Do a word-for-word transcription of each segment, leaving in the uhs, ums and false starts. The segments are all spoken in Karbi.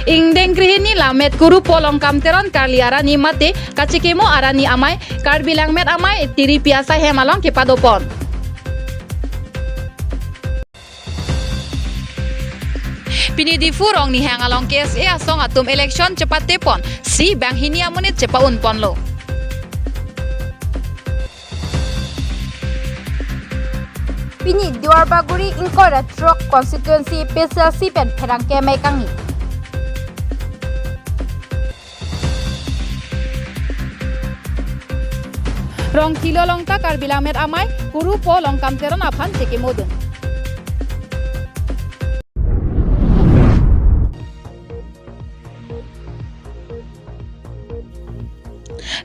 Ingdeng krehini Lammet Kurupo Longkam Teron Karli Arani mate kachekimo Arani amei Karbi Lammet Amei Tiripi asaihem along kepadopon. Pini Diphu Rongnihang along K S A asong atum election chepatepon si banghini amonit chepa-unponlo. Pini Duarbagori ingkoi ra throk constituency A P H L C pen pherangke amei kangni. Rongkhilo along ta Karbi Lammet Amei Kurupo Longkam Teron aphan chekimodun.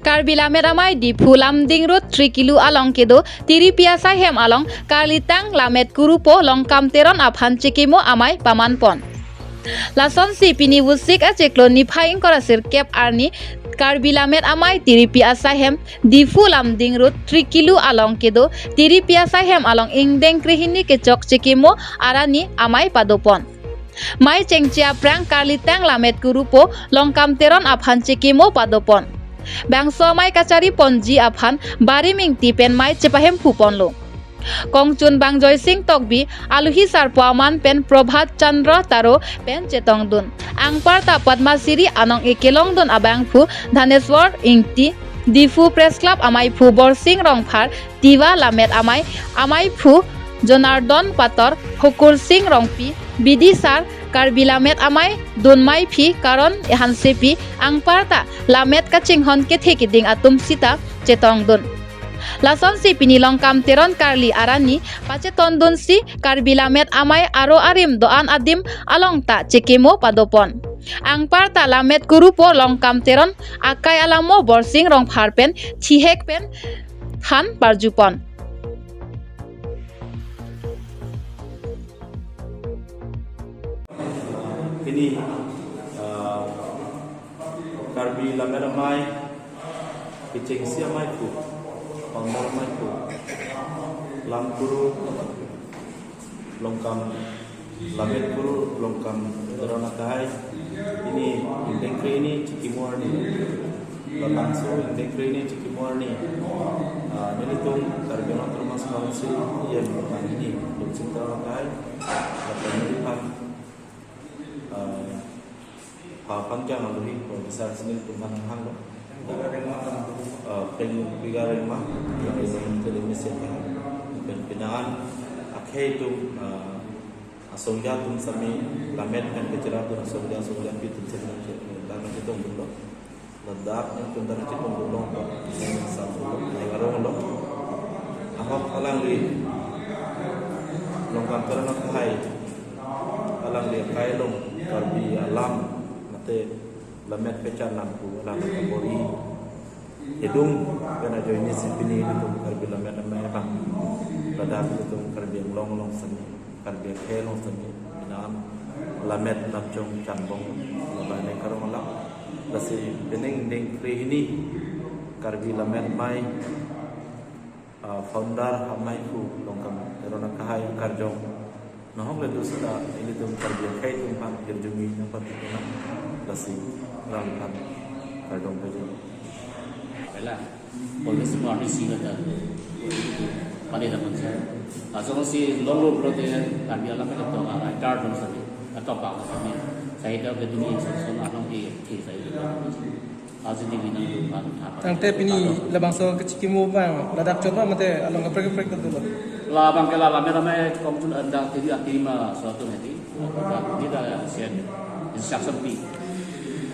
Karbi Lammet Amei Diphu Lumding Road three kilo along kedo Tiripi asaihem along Karlitang Lammet Kurupo Longkam Teron aphan chekimo amei pamanpon. Lasonsi pini Vosik achiklo niphai ingkoi ra sirkep arni Karbi Lammet Amei Tiripi asaihem Diphu Lumding Road three kilo along kedo Tiripi asaihem along ingdeng krehini kechok chekimo Arani amei padopon. Mei chengche aphrang Karlitang Lammet Kurupo Longkam Teron aphan chekimo padopon. Bangso amei kachariponji aphan Barim Ingti pen mei chepahemphuponlo. Kongchunbang Joysing Tokbi, alohi sarpo aman pen Prabhat Chandra Taro pen chetongdun. Anparta Padma Shri anong-e kelongdun abangphu Dhaneswar Ingti, Diphu Press Club ameiphu Borsing Rongphar, Tiwa Lammet Amei, ameiphu Jonardon Pator, Hukursing Rongpi, bidisar, Karbi Lammet Amei dunmeiphi Karon Hansepi, anparta lammet kachinghon kethe keding atum sita chetongdun. Lasonsi pini Longkam Teron Karli Arani pachetondunsi Karbi Lammet Amei aro arim do-an adim along ta chekimo padopon. Anparta Lammet Kurupo Longkam Teron akai alamo Borsing Rongphar pen thihek pen than parjupon. Pini, ah, Karbi Lammet Amei, kechengsi ameiphu, founder ameiphu, Lamkuru, Longkam, Lammet Kuru Longkam Teron akahai, pini ingdeng krehini chekimo arni. Labangso ingdeng krehini chekimo arni, ah, nelitum Karbi Anglong Autonomous Council yen banghini Lumsing Teron akahai, lapen neliphan, ah, pha pangkang alohi, Professor Sinil Tumhan nanghanglo. Ah, peng piga rema, yang ini jadi mesin kan. Pen pinangan akhei atum, ah, asongja atum sami, lammet pen kechera atum asongja, asongja pi atum sami, dan chetongdunlo. Ladak nangtum dan chetongdunlo, yang satu, yang aronglo. Ahok alangli Longkam Teron akahai, alangli akai along Karbi alam, mate lammet pechan lampu, alam kabor-i kedung, pen ajoine si pini ilitum Karbi Lammet Amei abang, ladak ilitum Karbi Anglong along sami, Karbi akhei along sami, pinangan lammet napchong changbong, laban ne karong alam. Lasi pini ingdeng krehini Karbi Lammet Amei, ah, founder ameiphu Longkam Teron akahai karjong. Nahok le do sita ilitum Karbi akhei atum aphan hirjume nangpathu nang, lasi rang kan karjong pajok. Bela, polisi mo artisi kata. Pade daman sa. Asal si long road road ya, Karbi alam itu orang tar dong sami, atau apa sami. Saya dah kedua ini, so, so, anong di, di saya dah. Aji di binang di, apa. Tangte pini labangso kachekimo abang ladak chot ba mate along kaprek kaprek ta dolo. Labang ke la, la mera me kongchun anda tiri atima suatu nanti. Kita, kita sian instruction pi.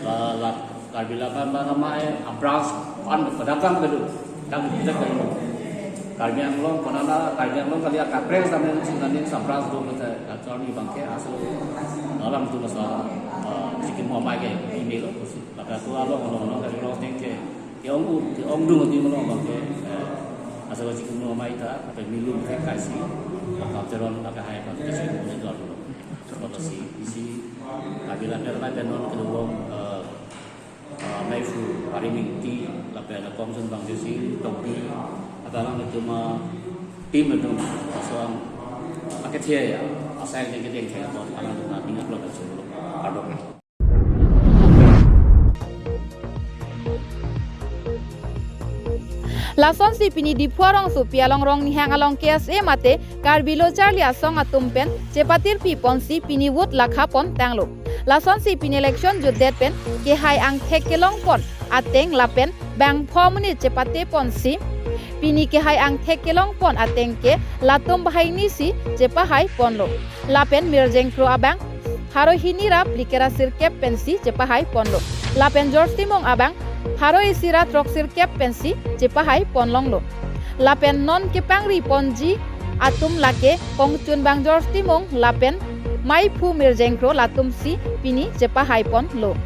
La, la, Karbi Lammet Amei abranch pan pedagang kedo. Dang kita kedo. Karbi Anglong, panana, Karbi Anglong kali akaprek sampai sinanin sabranch do mate. Atau ni bangke asal dalam tu masa, eh, chekimo amei ke email lo, kusi. Lapen tu along, along, along, kali along tengke. Ke ong u, ke ong dung di along bangke, eh, asal chekimo amei ta, atau milu ke kaisi, Longkam Teron akahai, bangke chekimo amei dua dulu. Terima kasih. Isi, Karbi Lammet Amei pen non kedua, eh, eh, ameiphu Barim Ingti, lapen kongchunbang Joysing Tokbi, lapen alangtum ateam atum, asong akethe ya, asai yang kedeng kayak alanglitum aning upload aja dulu. Pardon. Lasonsi pini Diphu arongsopi along Rongnihang along K S A mate Karbi Lo Charli Asong atum pen chepatirpi ponsi pini vote lakha pon tanglo. Lasonsi pini election jutdet pen kehai angthek kelong pon ateng lapen bang pho monit chepate ponsi pini kehai angthek kelong pon ateng ke latum banghini si chepahai ponlo. Lapen Mirjeng Kro abang pharo hini ra phlikep ra sirkep pensi chepahai ponlo. Lapen George Timung abang pharo isi ra throksirkep pensi chepahai ponlonglo. Lapen non kepangri ponji atum lake kongchunbang George Timung lapen maiphu Mirjeng Kro latumsi pini chepahai ponlo.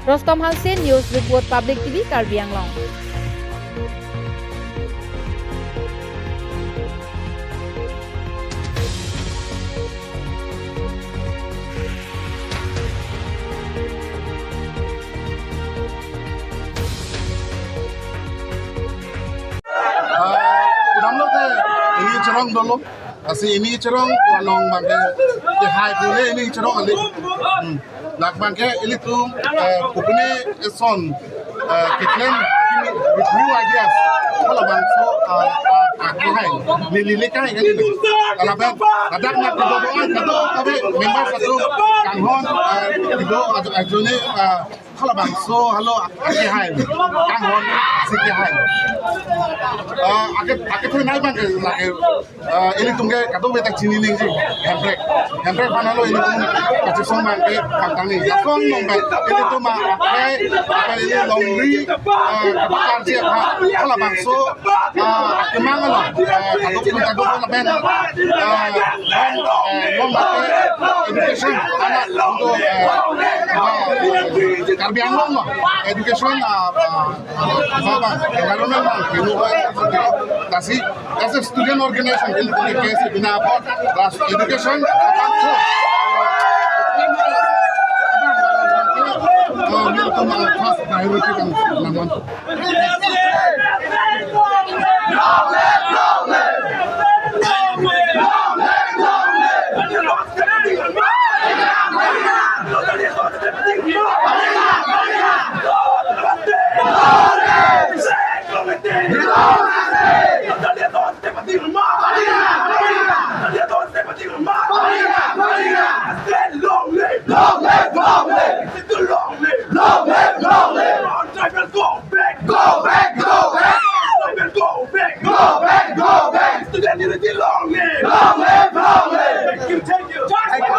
Rostom Hanse, News Report, Public T V, Karbi Anglong. Ah, pudamlo te, ini cherong dolo. Lasi ini cherong, along abangke, kehai pule ini cherong kali. Hmm. Dak abangke ilitum, eh, pupine eson, eh, keklem kimi with new ideas. Halabangso, eh, eh, kehai, neli le kehai kali. Lapen, ladak na kedo doang, kedo, tapi members atum, kanghon, eh, kedo, ajo, ajo ne, eh, halabangso, halo, kehai, kanghon, si kehai. Eh, ake, ake thenai abangke, lake, eh, ilitum ke kadokave ta chini nangji, Hemprek. Hemprek aphan halo ilitum kachesong abangke pangtang ni. Lason abangke ilitum ma akhei, akhei ili longri, eh, kapakarji aphan, halabangso, eh, kemang along, eh, kadokave kadokave lapen, eh, eh, non abangke education, anak untuk, eh, eh, Karbi Anglong lo, education, eh, eh, Baba, environment abang, keluar, lasi, as a student organization, ilitum ke K S A bina apot, plus education, eh, ilitum, eh, first priority abang, nangman. Long live! Long live! Long live! Long live! Long live! Long live! Our tribe will go back! Go back! Go back! Our tribe will go back! Go back! Go back! Student unity, long live! Long live! Long live! Thank you, thank you. Thank you.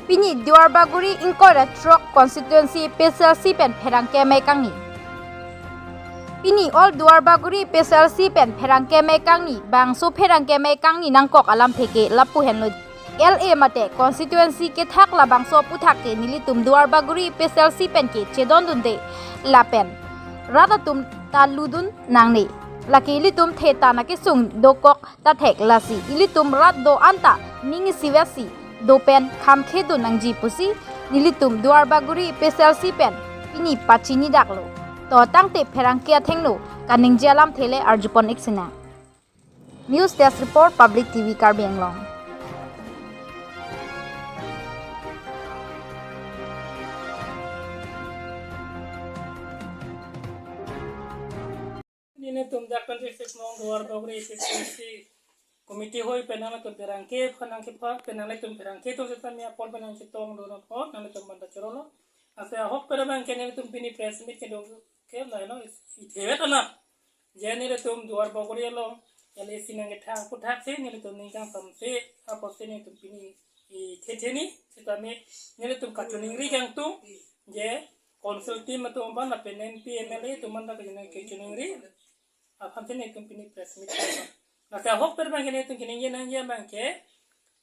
Pini Duarbagori ingkoi ra throk constituency A P H L C pen pherangke amei kangni. Pini all Duarbagori A P H L C pen pherangke amei kangni, bangso pherangke amei kangni nangkok alamthe ke lapu henlo. L A mate constituency kethak labangso aphuthak ke nelitum Duarbagori A P H L C pen ke chedondunde lapen rat atum ta ludun nangne. Lake ilitum the ta na kesung dokok ta thek, lasi ilitum rat do-an ta ning isivet si do pen kham khedun nangji pusi nelitum Duarbagori A P H L C pen pini pachini daklo. To tangte pherangke athengno kaningje alamthe le arjupon ik sinang. News Desk Report, Public T V Karbi Anglong. Nelitum Jharkhand District Nong Duarbagori A P H L C Committee hoi pen nangtum pherangke, phan nangkepha pen nangtum pherangke atum seta mi apor pen nangchetongdun apot nangtum banda chorolo. Lasi ahok pen abangke nelitum pini press meet kedo ke lailo, ithevet ana. Je nelitum Duarbagori along L A C nangketha aphuthak si nelitum ning kangsam si apotsi nelitum pini i thetheni sitame nelitum kachiningri kangtung je council team atum aphan lapen M P M L A atum aphan ta kachiningri, kachiningri aphan si nelitum pini press meet. Lasi ahok pen abangke nelitum kaningje nangji abangke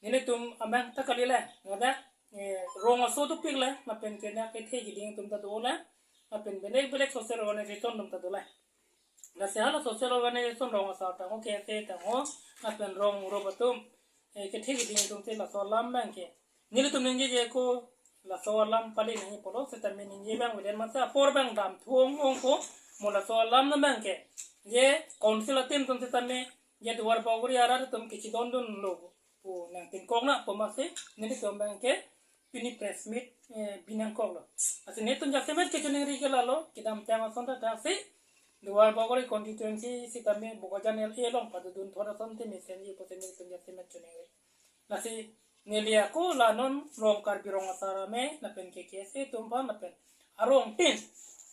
nelitum abang ta kali le, ladak, eh, rong aso dopik le, lapen ke na kethe keding atum ta do le, lapen belek belek social organization atum ta do le. Lasi hala social organization rong asar tangho, K S A tangho, lapen rong rup atum, eh, kethe keding atum si laso alam abangke nelitum ningje je ko laso alam pali nangji pulo, sitame ningje abang veden masa apor abang dam thuong ong ko, mo laso alam abangke je council a-team atum sitame je Duarbagori arat atum kachidondunlo pu nangtingkok na pu masi nelitum abangke pini press meet, eh, binangkoklo. Lasi netum jasemet kechoningri ke lalo, kedamtang ason ta si, Duar Bagori constituency sitame Bokajan L A along padodun thot ason te mesenji pusi netum jasemet choningri. Lasi neli ako la non rong Karbi Rong Asar Amei, lapen K K S A atum aphan, lapen arong tin.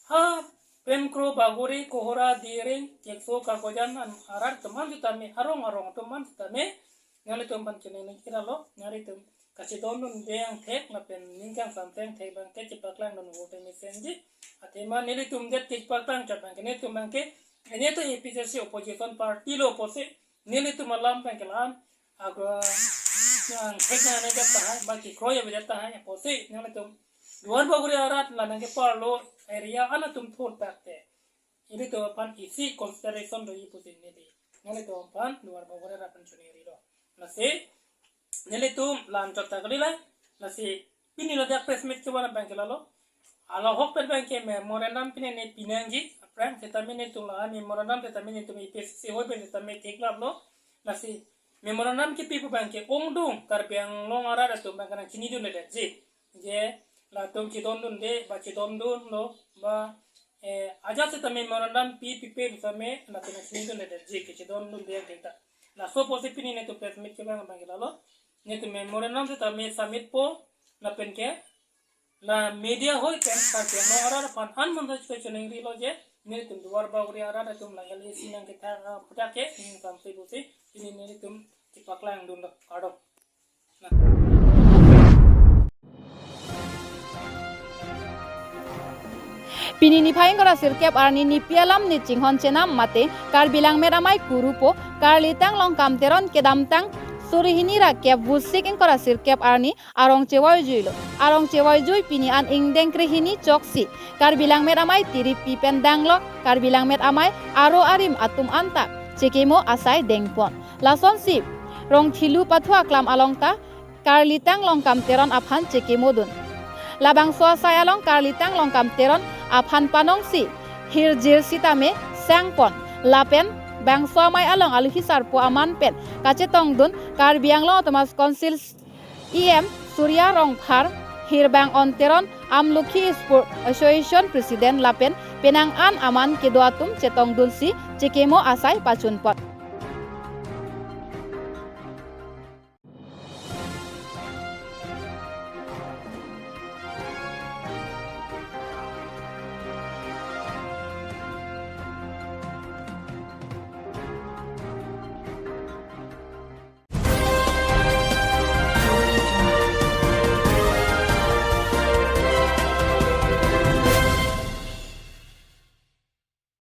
Ha, Pemkro, Bagori, Kohora, Diring, Kekso, Kakojan, an arat atum an sitame, arong arong atum an sitame, nanglitum aphan choningri ke lalo, nanglitum kachedondunde angthek, lapen ning kangsam angthek abang ke chepaklangdun vote mesenji. Athema nelitum det kepaklang chot abang ke, netum abang ke, netum A P H L C opposition party lo pusi, nelitum alam abang ke la-an, agro, angthek nangnedet tahai, ba kekroi avedet tahai pusi, nanglitum Duar Bagori arat la nangkeparlo area an atum thurtak te, ilitum aphan isi consideration doji pusi neli, nelitum aphan Duar Bagori arat aphan choningrilo. Lasi nelitum la-an chot ta kalilo. Lasi pini ladak press meet kevan abang ke lalo, hala ahok pen abang ke memorandum pini ne pinangji, aphrang sitame netum la memorandum sitame netum A P H L C hoi pen sitame theklaplo. Lasi memorandum kepi pu abang ke ongdung Karbi Anglong arat atum abang ke nangchinidundedetji. Je latum chedondunde, ba chedondunlo, ba, eh, ajat sitame memorandum pi pipe sitame latum nangchinidundedetji, kechedondunde angthek ta. Laso pusi pini netum press meet kevan abang ke lalo, netum memorandum sitame submit po, lapen ke la media hoi pen Karbi Anglong arat aphan an mansa choningri lo je, netum Duar Bagori arat atum la L A C nangkethan, ah, puthot ke, ning kangsam si pusi, pini netum chepaklangdunlo, kardom. Pini niphai ingkoi ra sirkep arni nipi alam ni chinghon chenam mate Karbi Langmet Amei kurupo Karlitang Longkam Teron kedamtang suri hini ra kep vusik ingkoi ra sirkep arni arong chevoijuilo. Arong chevoijui pini an ingdeng krehini choksi Karbi Langmet Amei tiripi pen danglok Karbi Langmet Amei aro arim atum anta chekimo asai dengpon. Lasonsi Rongthilu pathu aklam along ta Karlitang Longkam Teron aphan chekimodun. Labangso asai along Karlitang Longkam Teron aphan panongsi hirjir sitame sangpon. Lapen bangso amei along alohi sarpo aman pen kachetongdun Karbi Anglong Autonomous Council E M Surya Rongphar, Hirbang On Teron, Amlokhi Sport Association President lapen penang an aman kedo atum chetongdunsi chekimo asai pachunpon.